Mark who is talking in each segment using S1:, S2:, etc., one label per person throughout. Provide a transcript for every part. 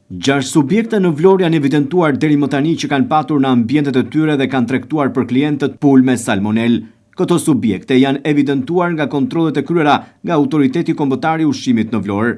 S1: Gjashtë subjekte në Vlorë janë evidentuar deri më tani që kanë patur në ambientet e tyre dhe kanë tregtuar për klientët pulë me salmonelë. Këto subjekte janë evidentuar nga kontrollet e kryera nga Autoriteti Kombëtar i Ushqimit në Vlorë.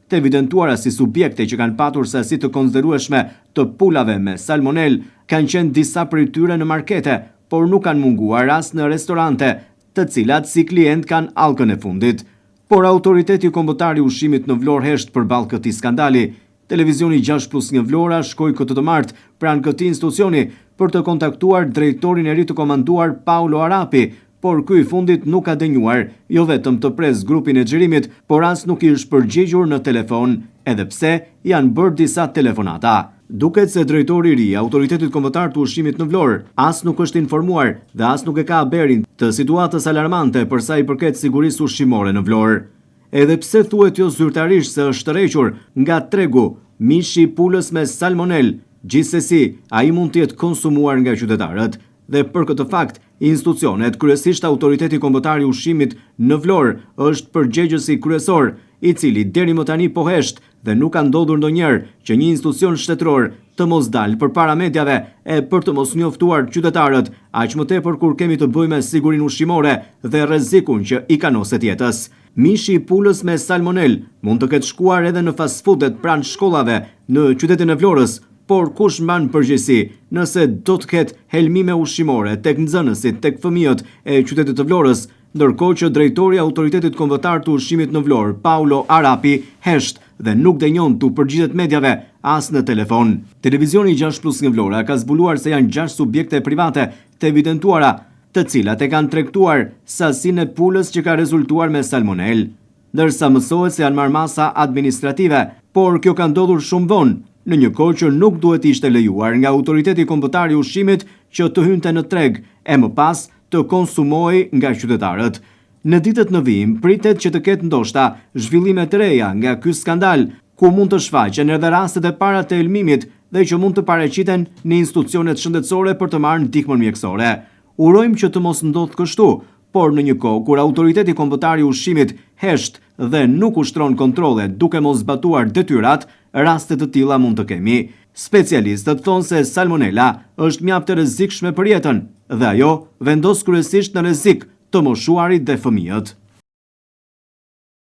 S1: Të evidentuara si subjekte që kanë patur sasi të konsiderueshme të pulave me salmonelë kanë qenë disa prej tyre në markete, por nuk kanë munguar as në restorante, të cilat si klientë kanë allkën e fundit. Por Autoriteti Kombëtar i Ushqimit në Vlorë hesht përballë këtij skandali. Televizioni 6 plus 1 Vlora shkoi këtë të martë pranë këtij institucioni për të kontaktuar drejtorin e ri të komanduar Paolo Arapi, por ky i fundit nuk ka denjuar, jo vetëm të pres grupin e xhirimit, por as nuk i është përgjigjur në telefon, edhe pse janë bërë disa telefonata. Duket se drejtori i ri i Autoritetit Kombëtar të Ushqimit në Vlorë as nuk është informuar dhe as nuk e ka haberin të situatës alarmante për sa i përket sigurisë ushqimore në Vlorë. Edhe pse thuhet jo zyrtarisht se është tërhequr nga tregu mishi i pulës me salmonel, gjithsesi ai mund të jetë konsumuar nga qytetarët. Dhe për këtë fakt, institucionet, kryesisht Autoriteti Kombëtar i Ushqimit në Vlorë, është përgjegjësi kryesor, i cili deri më tani po hesht dhe nuk ka ndodhur ndonjëherë që një institucion shtetëror të mos dalë përpara mediave e për të mos njoftuar qytetarët, aq më tepër kur kemi të bëjmë me sigurinë ushqimore dhe rrezikun që i kanoset jetës. Mishi i pulës me salmonel mund të ketë shkuar edhe në fast foodet pranë shkollave në qytetin e Vlorës, por kush mban përgjegjësi nëse do të ketë helmime ushqimore tek nxënësit, tek fëmijët e qytetit të Vlorës, ndërkohë që drejtori i Autoritetit Kombëtar të Ushqimit në Vlorë, Paolo Arapi, hesht dhe nuk denjon t'u përgjigjet mediave as në telefon. Televizioni 6 plus 1 Vlora ka zbuluar se janë 6 subjekte private të evidentuara, të cilat e kanë tregtuar sasinë e pulës që ka rezultuar me salmonel. Ndërsa mësohet se janë marrë masa administrative, por kjo ka ndodhur shumë vonë, në një kohë që nuk duhet ishte lejuar nga Autoriteti Kombëtar i Ushqimit që të hynte në treg e më pas të konsumohej nga qytetarët. Në ditët në vijim pritet që të ketë ndoshta zhvillime të reja nga ky skandal, ku mund të shfaqen edhe rastet e para të helmimit dhe që mund të paraqiten në institucionet shëndetësore për të marrë ndihmën mjekësore. Urojmë që të mos ndodhë kështu, por në një kohë kur Autoriteti Kombëtar i Ushqimit hesht dhe nuk ushtron kontrolle duke mos zbatuar detyrat, raste të tilla mund të kemi. Specialistët thonë se salmonella është mjaft e rrezikshme për jetën dhe ajo vendos kryesisht në rrezik të moshuarit dhe fëmijët.